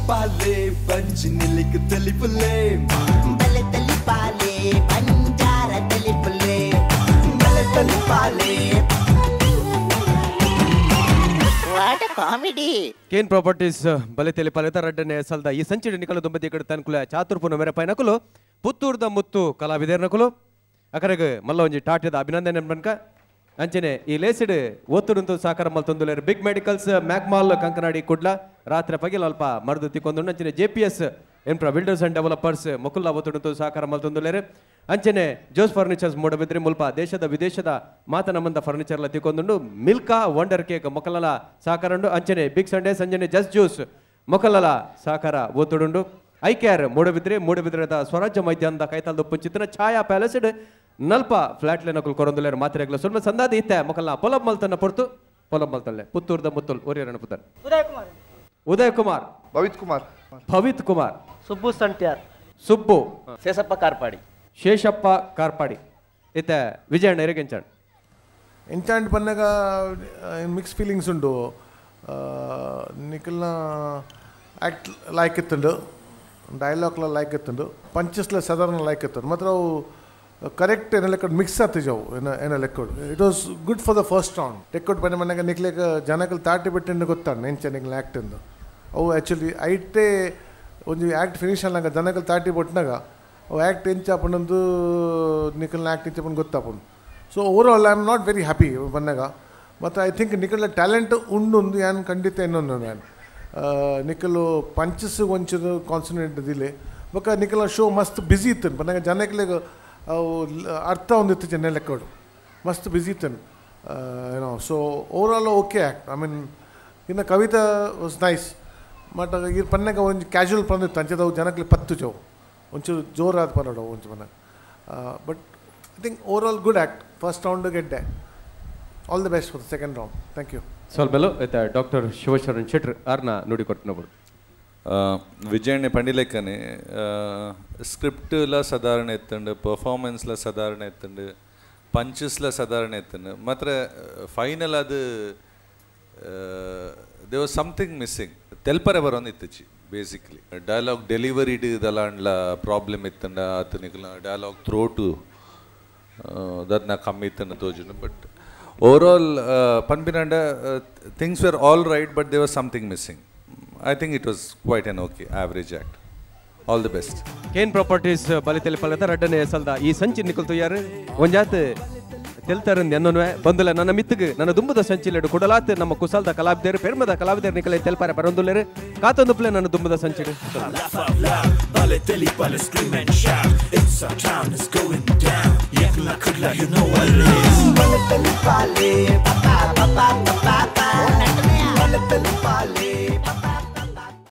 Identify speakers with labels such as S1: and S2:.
S1: ಬಲೆ ಬಂಜಿ ನಿಲಿಕ್ ತೆಲಿಪುಲೆ
S2: ಬಲೆ ತಲಿಪಾಲೆ ಬಂಜಾರ ತಲಿಪುಲೆ
S1: ಬಲೆ ತಲಿಪಾಲೆ.
S2: What comedy.
S3: Kane properties ಬಲೆ ತೆಲಿಪಾಲೆದ ರಡ್ಡನೆ ಸಲ್ದ ಈ ಸಂಚಿಡಿ ನಿಕಲು ದುಂಬದಿ ಕಡೆ ತನ್ಕುಲ ಚಾತುರ್ಪುನ ಮೆರಪೈನಕುಲು ಪುತ್ತೂರ್ದ ಮುತ್ತು ಕಲಾವಿದರ್ನಕುಲು ಅಕರೆಗ್ ಮಲ್ಲ ಒಂಜಿ ಟಾಟ್ಯದ ಅಭಿನಂದನೆ ಬನ್ಕ ಅಂಚನೆ ಈ ಲೇಸಿಡ್ ಒತ್ತುಡುಂತು ಸಾಕಾರ ಮಲ್ತೊಂದುಲೇರು big medicals Mac Mall Kankanadi Kudla ರಾತ್ರಿ ಪಗಿಲ್ ಅಲ್ಪ ಮರದು ತಿಕ್ಕೊಂದುಂಡು. ಅಂಚನೆ ಜೆ ಪಿ ಎಸ್ ಎಂಪ್ರ ಬಿಲ್ಡರ್ಸ್ ಅಂಡ್ ಡೆವಲಪರ್ಸ್ ಮೊಕುಲ್ಲ ಒತ್ತುಡುಂತು ಸಾಕಾರ ಮಲ್ತೊಂದುಲೇರು. ಅಂಚನೆ ಜೋಸ್ ಫರ್ನಿಚರ್ಸ್ ಮೂಡಬಿದ್ರಿ ಮುಲ್ಪ ದೇಶದ ವಿದೇಶದ ಮಾತನಮಂದ ಫರ್ನಿಚರ್ಲ ತಿಕ್ಕೊಂದುಂಡು. ಮಿಲ್ಕಾ ವಂಡರ್ ಕೇಕ್ ಮೊಕಲಲ ಸಾಕಾರಂಡು. ಅಂಚನೆ ಬಿಗ್ ಸಂಡೇ ಸಂಜನೆ ಜಸ್ಟ್ ಜ್ಯೂಸ್ ಮೊಕಲಲ ಸಾಕಾರ ಒತ್ತುಡುಂಡು. ಐಕ್ಯಾರ್ ಮೂಡಬಿದ್ರೆ ಮೂಡಬಿದ್ರದ ಸ್ವರಾಜ್ಯ ಮೈದಾನದ ಕೈತಾಲ್ದ ಪುಂಚಿತನ ಛಾಯಾ ಪ್ಯಾಲೇಸ್ ನಲ್ಪ ಫ್ಲಾಟ್ ಲೆನಕುಲು ಕೊರೊಂದುಲೇರು ಮಾತ್ರೆಗ್ಲ ಸುಲ್ಮ ಸಂದಾದಿ ಇತ್ತೆ ಮೊಕಲ್ನ ಪೊಲಬ್ ಮಲ್ತನ್ನ ಪೊರ್ತು ಪೊಲಬ್ ಮಲ್ತಲ್ಲೆ ಪುತ್ತೂರ್ದ ಮುತ್ತುಲ್ ಒರಿಯರಣ ಪುತ್ತರ್
S4: ಉದಯ್ ಕುಮಾರ್,
S3: ಉದಯ್ ಕುಮಾರ್,
S5: ಭವಿತ್ ಕುಮಾರ್,
S3: ಭವಿತ್ ಕುಮಾರ್,
S4: ಸುಬ್ಬು ಸಂಟ್ಯಾರ್,
S3: ಸುಬ್ಬು,
S6: ಶೇಷಪ್ಪ ಕಾರ್ಪಾಡಿ,
S3: ಶೇಷಪ್ಪ ಕಾರ್ಪಾಡಿ. ಇತ್ತೆ ವಿಜಯಣ್ಣ ಎರೆಗೆಂಚಾಣ್
S7: ಎಂಚಾಂಡ್ ಪನ್ನಗ ಮಿಕ್ಸ್ ಫೀಲಿಂಗ್ಸ್ ಉಂಡು. ನಿಖಲ್ನ ಆ್ಯಕ್ಟ್ ಲೈಕ್ ಇತ್ತುಂಡು, ಡೈಲಾಗ್ಲ ಲೈಕ್ ಇತ್ತುಂಡು, ಪಂಚಸ್ಲ ಸಾಧಾರಣ ಲೈಕ್ ಇತ್ತುಂಡು. ಮಾತ್ರ ಅವು ಕರೆಕ್ಟ್ ಏನ ಲೆಕ್ಕ ಮಿಕ್ಸ್ ಆತಿಜವು ಏನ ಏನ ಲೆಕ್ಕೋಡು. It was good for the first round. ಲೆಕ್ಕೋಡು ಪನ್ನ ಮನೆಗೆ ನಿಕ್ಲೇಕ ಜನಕಲ್ ತಾಟಿ ಬಿಟ್ಟಿಂಡು ಗೊತ್ತಾಂಡು ಎಂಚ ನಿಕ್ಲ ಆ್ಯಕ್ಟ್ ಇಂದು. ಅವು ಆ್ಯಕ್ಚುಲಿ ಐಟೇ ಒಂಜಿ ಆ್ಯಕ್ಟ್ ಫಿನಿಶ್ ಅನ್ನಾಗ ಜನಕಲ್ ತಾಟಿ ಬೊಟ್ನಾಗ ಅವು ಆ್ಯಕ್ಟ್ ಎಂಚ ಆಪುಂಡಂದು ನಿಖಲ್ನ ಆ್ಯಕ್ಟ್ ಎಂಚ ಆಪುಂಡು ಗೊತ್ತಾಪುಂಡು. So overall I am not very happy ಬನ್ನಾಗ. ಮತ್ತು I think ನಿಖಲ್ನ ಟ್ಯಾಲೆಂಟ್ ಉಂಡು ಯಾನ್ ಖಂಡಿತ ಇನ್ನೊಂದು ಯಾನ್ ನಿಖಲು ಪಂಚಸ್ ಒಂಚೂರು ಕಾನ್ಸಂಟ್ರೇಟ್ ದಿಲೆ ಬೊಕ್ಕ ನಿಖಲ ಶೋ ಮಸ್ತ್ ಬ್ಯುಸಿ ಇತ್ತು ಬನ್ನಾಗ ಜನಕ್ಲೆಗ್ ಅವು ಅರ್ಥ ಒಂದಿತ್ತು ಚೆನ್ನೈ ಲೆಕ್ಕೋಡು ಮಸ್ತ್ ಬ್ಯುಸಿ ಇತ್ತು ಏನೋ. So overall okay act. I mean ಇನ್ನು ಕವಿತಾ ವಾಸ್ ನೈಸ್. ಬಟ್ ಈ ಪನ್ನಾಗ ಒಂಜಿ ಕ್ಯಾಶುವಲ್ ಪಂದಿತ್ತು ಅಂಚದವು ಜನಕ್ಲೆ ಪತ್ತು ಜವು ಒಂಚೂರು ಜೋರಾದ ಪನ್ನೋಡು ಒಂಚು ಪನ್ನಾಗ. But I think overall good act. First round ಗೆಡ್ಡೆ. All the best for the second round. Thank you.
S3: ಸೊಲ್ಬೆಲು ಇತ್ತ ಡಾಕ್ಟರ್ ಶಿವಶರಣ್ ಶೆಟ್ರ್ ಆರ್ನ ನುಡಿ ಕೊಟ್ಟನವರು.
S8: ವಿಜಯಣ್ಣೆ ಪಂಡಿಲೆಕ್ಕನೆ ಸ್ಕ್ರಿಪ್ಟ್ಲ ಸಾಧಾರಣ ಎತ್ತಂಡು, ಪರ್ಫಾರ್ಮೆನ್ಸ್ಲ ಸಾಧಾರಣ ಎತ್ತಂಡು, ಪಂಚಸ್ಲ ಸಾಧಾರಣ ಎತ್ತಂಡು. ಮಾತ್ರ ಫೈನಲ್ ಅದು they was something missing. ತೆಲ್ಪರೆ ಬರೋದು ಇತ್ತಚಿ ಬೇಸಿಕ್ಲಿ ಡೈಲಾಗ್ ಡೆಲಿವರಿಡ್ ಇದೆಲ್ಲ ಪ್ರಾಬ್ಲಮ್ ಇತ್ತಂಡ ಆತನಿಗೆ ಡೈಲಾಗ್ ಥ್ರೋಟು ದತ್ನ ಕಮ್ಮಿ ಇತ್ತಂಡ ತೋಜುಂಡು. ಬಟ್ ಓವರಾಲ್ ಪನ್ಪಿನಂಡ things were all right, but they was something missing. I think it was quite an okay average act. All the best.
S3: Kane properties ಬಲಿತೆಲಿ ಪಲದ ರಡ್ಡನೆ ಸಲ್ದ ಈ ಸಂಚಿ ನಿಕಲ್ ತುಯಾರು ಒಂಜಾತ್ ತೆಲ್ತಾರಂದು ಎನ್ನೊನ್ವೆ ಬಂದುಲ ನನ್ನ ಮಿತ್ತಿಗೆ ನನ್ನ ದುಂಬದ ಸಂಚಿಲೆಡು ಕುಡಲಾತ್ ನಮ್ಮ ಕುಸಲ್ದ ಕಲಾವಿದರು ಪೆರ್ಮದ ಕಲಾವಿದರು ನಿಕಲೆ ತೆಲ್ಪಾರೆ ಬರೊಂದುಲೇರು ಕಾತೊಂದು ಪ್ಲೇ ನನ್ನ ದುಂಬದ ಸಂಚಿಡು.
S1: ಬಲೆ ತೆಲಿಪಾಲೆ scream and shout. It's our town, it's going down. Yekla kudla, you know what it is.
S2: ಬಲೆ ತಲಿಪಾಲೆ ಪಾ ಪಾ ಪಾ